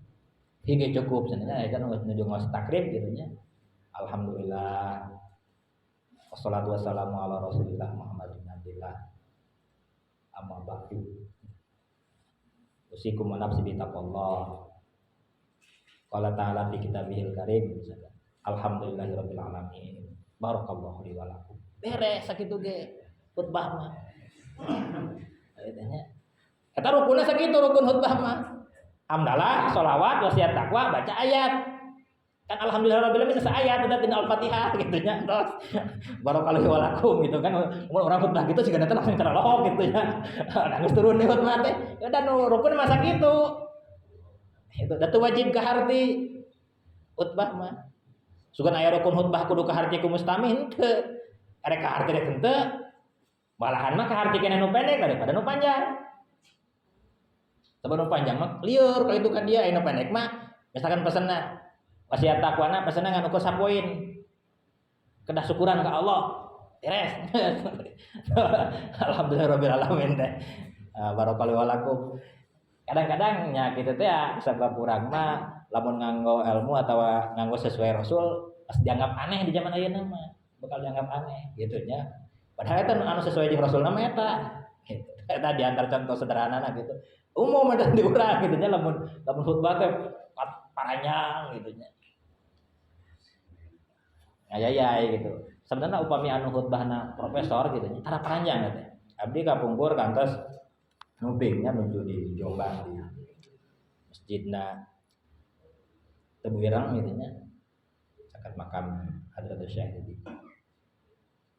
Hingga cukup sebenarnya kan menuju ngaos takrib gitu nya. Alhamdulillah. Wassalatu wassalamu ala Rasulillah Muhammad bin Abdillah. Amma ba'du. Usikum wa nafsi bi taqwallah. Qala ta'ala fi kitabihil karim misalnya. Alhamdulillahirabbil alamin. Barakallahu li wa lakum. Beres sakitu ge khutbah mah. Katanya. Eta rukunna sakitu rukun khutbah mah. Hamdalah, sholawat, wasiat takwa, baca ayat. Kan alhamdulillah rabbil alamin ayat eta tina Al-Fatihah gitu nya. Terus barakallahu wa lakum gitu kan. Mun orang khutbah gitu siga teh langsung cerolohok gitu nya. Nangis turun deh khutbah teh. Ya dan rukun masa gitu. Itu da teu wajib kaharti khutbah mah. Sugan aya rukun khutbah kudu kaharti ku mustami henteu. Arek kaharti rek henteu. Malahan mah kaharti keneh nu pendek daripada nu panjang. Sebab nu panjang mah lieur kalau itu kan dia, nu pendek mah misalkan pesenna wasiat takwana pesenna ngan ukur sapoin. Kedah syukuran ke Allah. Beres. Alhamdulillah rabbil alamin teh. Barakallahu walakum. Kadang-kadang nya kitu teh ya sabab urang mah lamun nganggo ilmu atau nganggo sesuai Rasul pas dianggap aneh di zaman ayeuna mah. Bakal dianggap aneh gitu nya. Padahal eta anu sesuai jeung Rasul mah eta. Gitu. Eta di antara contoh sederhana gitu. Umum ada di urang gitu nya lamun lamun khutbah teh paranjang gitu nya. Ngayayay gitu. Sebenarnya upami anu khutbahna profesor gitu nya tara paranjang gitu. Abdi kapungkur kantos ngupingnya nuju di Jombang di masjidna Tebuireng gitu nya. Sakat makam Hadratus Syekh di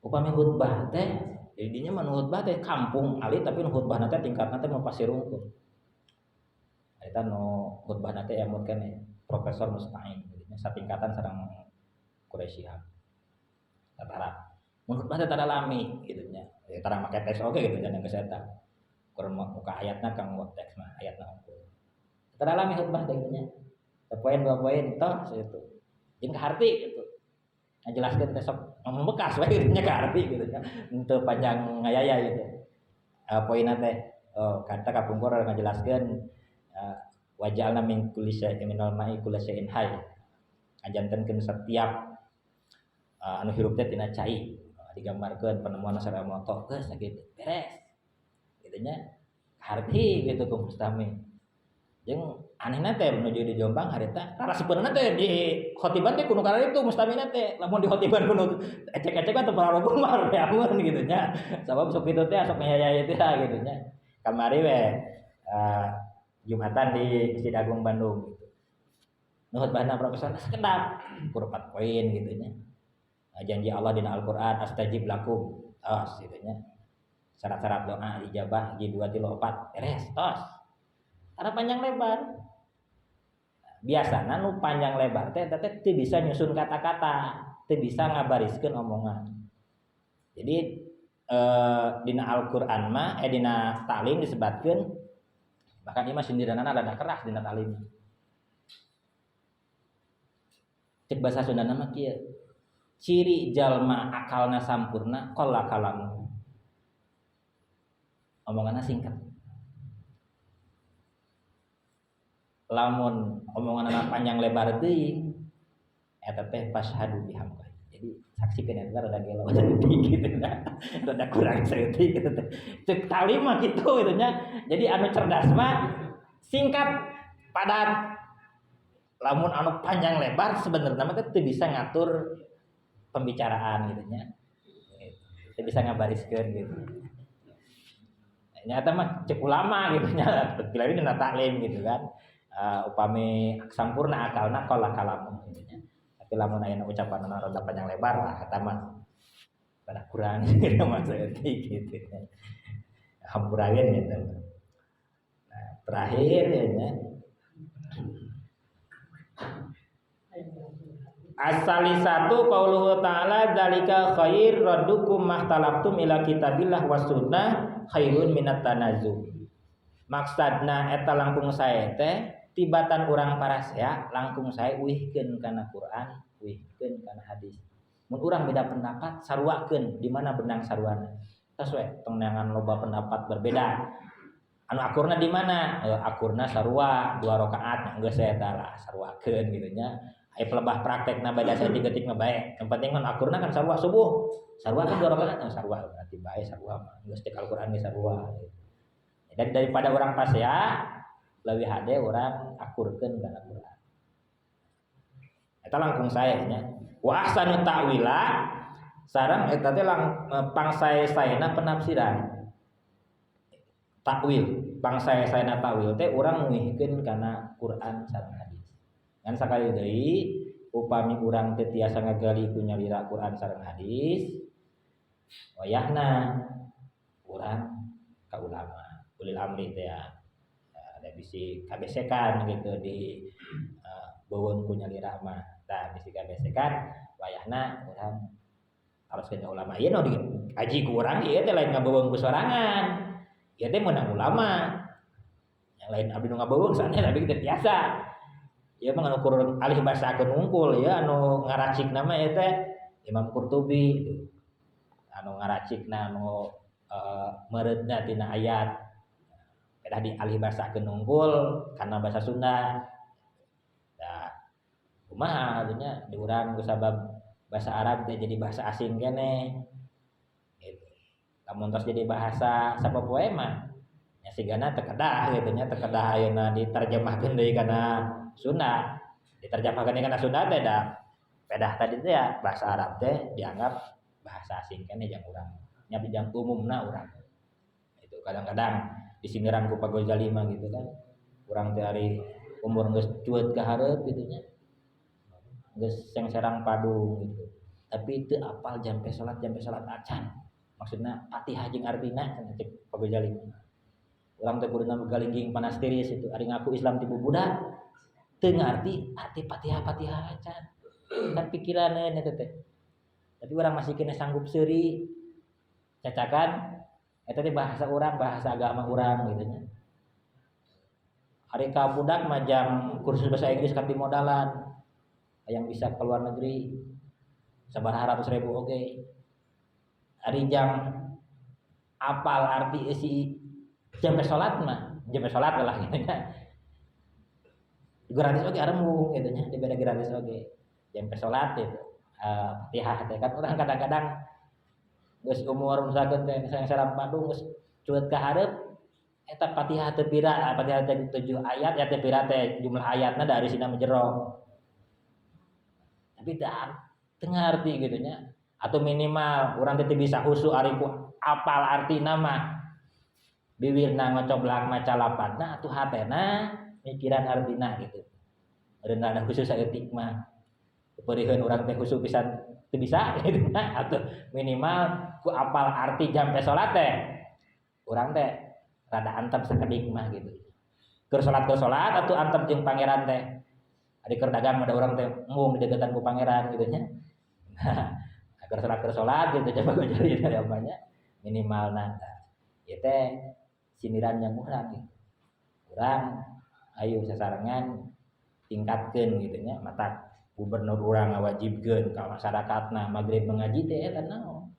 upami khutbah teh jadi dinya mah nu khutbah teh kampung alit tapi nu khutbahna teh tingkatna teh mau pasir rungkut. Eta nu khutbahna teh emut keneh Profesor Mustain gitu nya satingkatan sareng Quraisy Shihab. Tatara. Mun khutbah teh tara lami gitu nya. Ya tara make teks oge gitu nya geus eta. Kur muka ayatna kang teks mah ayatna unggul. Tara lami khutbah teh gitu nya. Sapoin dua poin toh itu. Jeung kaharti gitu. Ngajelaskeun teh sok ngomong bekas we gitu nya kaharti gitu nya. Henteu panjang ngayaya gitu. Poinna teh. Oh, kata kapungkur ngajelaskeun waja'alna min kulli syai'in minal ma'i kulli syai'in hayy. Ngajantenkeun setiap anu hirup teh tina cai. Digambarkeun penemuan Saramoto geus sakitu beres. Kitu nya harti gitu ku mustami. Jeung anehna teh menuju di Jombang harita rarasepeunna teh di khotiban teh kudu kararitu mustamina teh lamun di khotiban kudu ecek-ecek mah teu pararuguh mah beamun gitu nya. Sabab sok kitu teh sok ngayaya teh gitu nya. Kamari we Jumatan di Masjid Agung Bandung gitu. Nu khotbahna profesor sekedap kur 4 poin gitu nya. Janji Allah dina Al-Qur'an astajib lakum. Tos gitu nya. Syarat-syarat doa ijabah hiji 2 3 4 beres tos. Karena panjang lebar. Biasana nu panjang lebar teh eta teh teu bisa nyusun kata-kata, teu bisa ngabariskeun omongan. Jadi dina Al-Qur'an mah dina ta'lim disebatkeun bahkan ieu mah sindiranana rada keras dina ta'lim. Cek bahasa Sundana mah kieu. Ciri jalma akalna sampurna qalla kalamu. Omonganna singkat. Lamun omonganna panjang lebar teuing eta teh fashhadu bihamka. Jadi saksikeun eta rada gelo saeutik gitu nya. Rada kurang saeutik gitu teh. Cek talim mah kitu gitu nya. Jadi anu cerdas mah singkat padat. Lamun anu panjang lebar sebenarnya mah teh teu bisa ngatur pembicaraan gitu nya. Teu bisa ngabariskeun gitu. Nyata mah cek ulama gitu nya, bila ini dina taklim gitu kan. Upami sampurna akalna qala kalamu gitu nya. Tapi lamun aya ucapan anu rada panjang lebar lah eta mah rada kurang gitu maksudnya gitu nya. Hampurakeun gitu. Nah, terakhir ya nya. Asali satu qauluhu ta'ala dzalika khair raddukum mahtalaftum ila kitabillah was sunnah khairun minat tanazu. Maksudna eta langkung sae teh tibatan urang parasea langkung sae uihkeun kana Quran, uihkeun kana hadis. Mun urang beda pendapat saruakeun di mana benang saruana. Tos we tong neangan loba pendapat berbeda. Anu akurna di mana? Akurna sarua 2 rakaat geus eta lah saruakeun kitu nya. Aya pelebah praktekna beda saeutik mah bae. Yang penting mah akurna kan sarua subuh. Sarua kan 2 rakaat, sarua berarti bae sarua mah. Geus cek Al-Qur'an ge sarua gitu. Dan daripada orang pasea leuwih hade urang akurkeun kana Quran. Eta langkung sae nya. Wa ahsanu ta'wila sareng eta teh pangsae-saena penafsiran. Takwil, pangsae-saena takwil teh urang nguihkeun kana Quran sareng hadis. Ngan sakali deui upami urang teu tiasa ngagali ku nyalira Quran sareng hadis, wayahna urang ka ulama, ulil amri teh ya. Ada bisi kabesekan gitu di beuweung ku nyalira mah. Tah bisi kabesekan wayahna urang harus ka ulama. Ieu nu diaji ku urang ieu teh lain ngabeuweung ku sorangan. Ieu teh meunang ulama. Yang lain abdi nu ngabeuweung sanes abdi teh biasa. Ieu mah ngukur alih basakeun unggul ya anu ngaracikna mah ieu teh Imam Qurtubi gitu. Anu ngaracikna anu meureudna tina ayat. Pedah di alih basakeun unggul kana bahasa Sunda. Da kumaha atunya di urang ku sabab bahasa Arab teh jadi bahasa asing keneh. Gitu. Lamun tos jadi bahasa sapopoe mah nya sigana teu kedah gitu nya, teu kedah ayeuna diterjemahkeun deui kana Sunda. Diterjemahkeun deui kana Sunda teh da pedah tadi teh ya bahasa Arab teh dianggap bahasa asing keneh jang urang. Nya jang umumna urang. Itu kadang-kadang disindiran ku Pak Gozali mah gitu kan. Urang teh ari umur geus cueut ka hareup gitu nya. Geus sengserang padu gitu. Tapi teu apal jampe salat acan. Maksudna Fatihah jeung artina cenah cek Pak Gozali. Urang teh kuduna galingging panas tiris itu ari ngaku Islam ti budak teu ngarti arti Fatihah acan. Kan pikiraneun eta teh. Tapi urang masih kena sanggup seuri. Cacakan eta teh bahasa urang, bahasa agama urang gitu nya. Ari ka budak mah jang kursus bahasa Inggris kan dimodalan. Yang bisa ke luar negeri sabaraha ratus ribu oge. Ari jang apal arti eusi Jampe salat mah, jampe salat lah gitu nya. Gratis oge arembung gitu nya, dibere gratis oge. Jampe salat gitu. Fatihah teh kan urang kadang-kadang geus umur misalkan teh sareng Bandung geus cuet ka hareup eta Fatihah teu pira, Fatihah teh 7 ayat ya teu pira teh jumlah ayatna dari sina jero. Tapi teu ngarti gitu nya. Atau minimal urang teh bisa khusyuk ari ku apal artina mah. Bibirna ngocoblak maca lapatna atuh hatena mikiran artina gitu. Reunana khusus saeutik mah. Peuriheun urang teh khusyuk pisan teu bisa gitu nya. Atau minimal ku apal arti jampe salat teh urang teh rada antep sakedik mah gitu. Keur salat atuh antep jeung pangeran teh. Ari keur dagang mah da urang teh embung dideketan ku pangeran gitu nya. Nah, keur salat gitu coba gojali dari apanya minimal nah. Ieu teh sindiran yang urang gitu. Urang ayo sasarengan tingkatkeun gitu nya, matak gubernur urang ngawajibkeun ka masyarakatna magrib mengaji teh eta naon.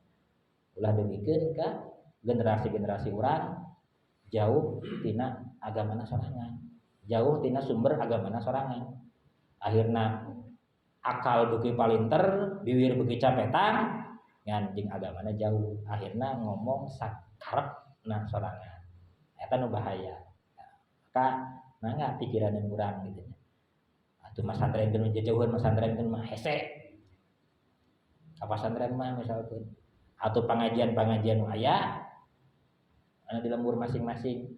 Ulah dugikeun ka generasi-generasi urang jauh tina agamana sorangan, jauh tina sumber agamana sorangan. Akhirna akal beuki palinter, biwir beuki capetang, ngan jeung agamana jauh. Akhirna ngomong sakarepna sorangan. Eta nu bahaya. Maka mangga pikiran yang urang gitu nya. Atuh masantren nu jauhan masantren mah hese. Ka pasantren mah misalkan atau pengajian-pengajian nu aya anu di lembur masing-masing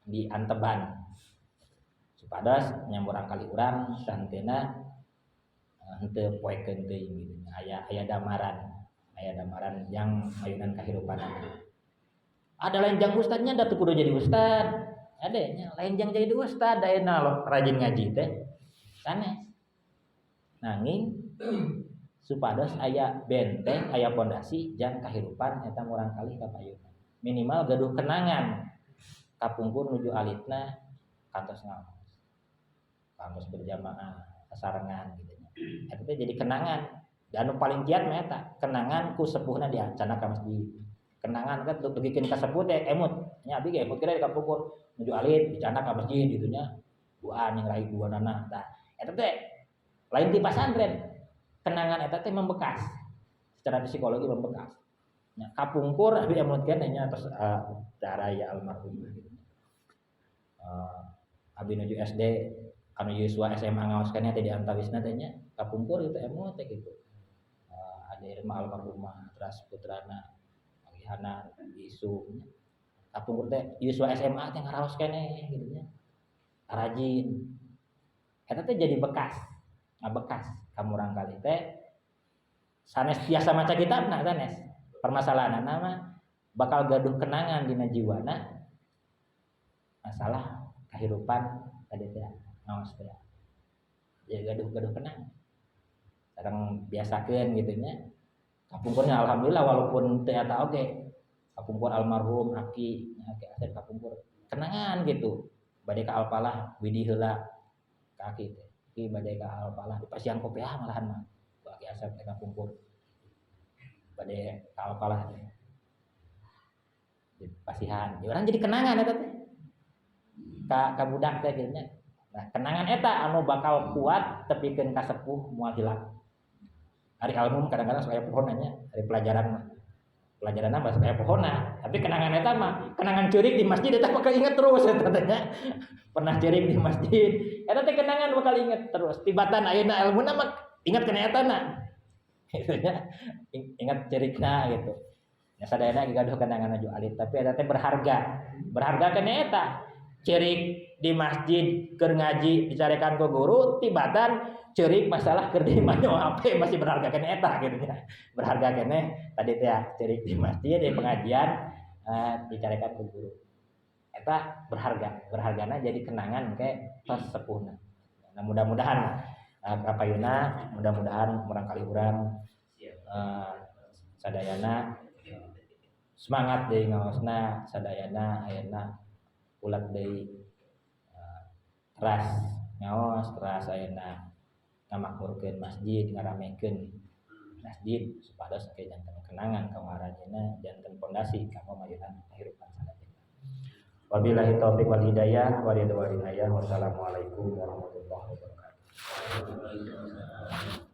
di anteban supados nya murangkalih urang santena henteu poekeun teuing gitu nya. Aya damaran yang mayunan kahirupanana. Ada lain jang ustadnya da teu kudu jadi ustad. Ada nya lain jang jadi ustad ayeuna lo rajin ngaji teh sanes. Nanging supados aya benteng, aya pondasi jang kahirupan eta murangkalih ka payuna. Minimal gaduh kenangan kapungkur nuju alitna kantos ngaos. Kantos berjamaah sasarengan gitu nya. Eta teh jadi kenangan. Dan anu paling kiat mah eta, kenangan ku sepuhna diancana ka masjid. Kenangan kan dugikeun ka sepuh teh emut. Nya abdi ge emut kira di kapungkur nuju alit dicana ka masjid gitu nya. Duaan yang rai duanana. Tah eta teh lain ti pasantren. Kenangan eta teh membekas. Secara psikologi membekas. Nya kapungkur abdi emut keneh nya atos cara ya almarhum gitu. Abdi nuju SD anu yuswa SMA ngaos keneh teh di antawisna teh nya kapungkur itu emut teh gitu. Ada irma almarhumah teras putrana Agihana isu nya. Kapungkur teh yuswa SMA teh ngaraos keneh gitu nya. Rajin. Eta teh jadi bekas. Ngabekas ka murangkalih teh sanes biasa maca kitabna sanes. Permasalahanna mah bakal gaduh kenangan dina jiwana masalah kehidupan tadi teh ngaos teh. Ya gaduh-gaduh kenangan. Sareng biasakeun gitu nya. Kapungkurnya alhamdulillah walaupun teu eta oge. Kapungkur almarhum aki, nya aki Asep kapungkur kenangan gitu. Bade ka Alfalah widi heula ka aki teh. Ki bade ka Alfalah di pasian kopiah malahan mah. Ku aki Asep teh kapungkur. Bade ka Alfalah teh. Di pasihan. Ya urang jadi kenangan eta teh. Ka budak teh kitu nya. Nah, kenangan eta anu bakal kuat tepikeun ka sepuh moal hilang. Ari almum kadang-kadang sok aya pohonna nya, ari pelajaran mah. Pelajaran mah sok aya pohonna, tapi kenangan eta mah kenangan ceurik di masjid eta bakal inget terus eta teh nya. Pernah ceurik di masjid, eta teh kenangan bakal inget terus. Tibatan ayeuna elmuna mah inget kana eta na. Gitu nya. Inget ceurikna gitu. Ya sadayana gaduh kenangan anu alit, tapi eta teh berharga. Berharga kana eta. Ceurik di masjid keur ngaji dicarekan ku guru, tibatan ceurik masalah keur di imah HP masih berharga keneh eta gitu nya. Berharga keneh tadi teh ceurik di masjid di pengajian dicarekan ku guru. Eta berharga, berhargana jadi kenangan ke tos sepuhna. Nah, mudah-mudahan kapayuna mudah-mudahan murangkalih urang sadayana semangat deui ngaosna, sadayana ayeuna ulat deui teras ngaos, teras ayeuna ngamakmurkeun masjid, ngaramekeun masjid supados engke janten kenangan ka aranjeunna, janten pondasi kanggo mayunan kehidupan sadayana. Wabillahi taufik wal hidayah wa ridha wal inayah. Wassalamualaikum warahmatullahi wabarakatuh.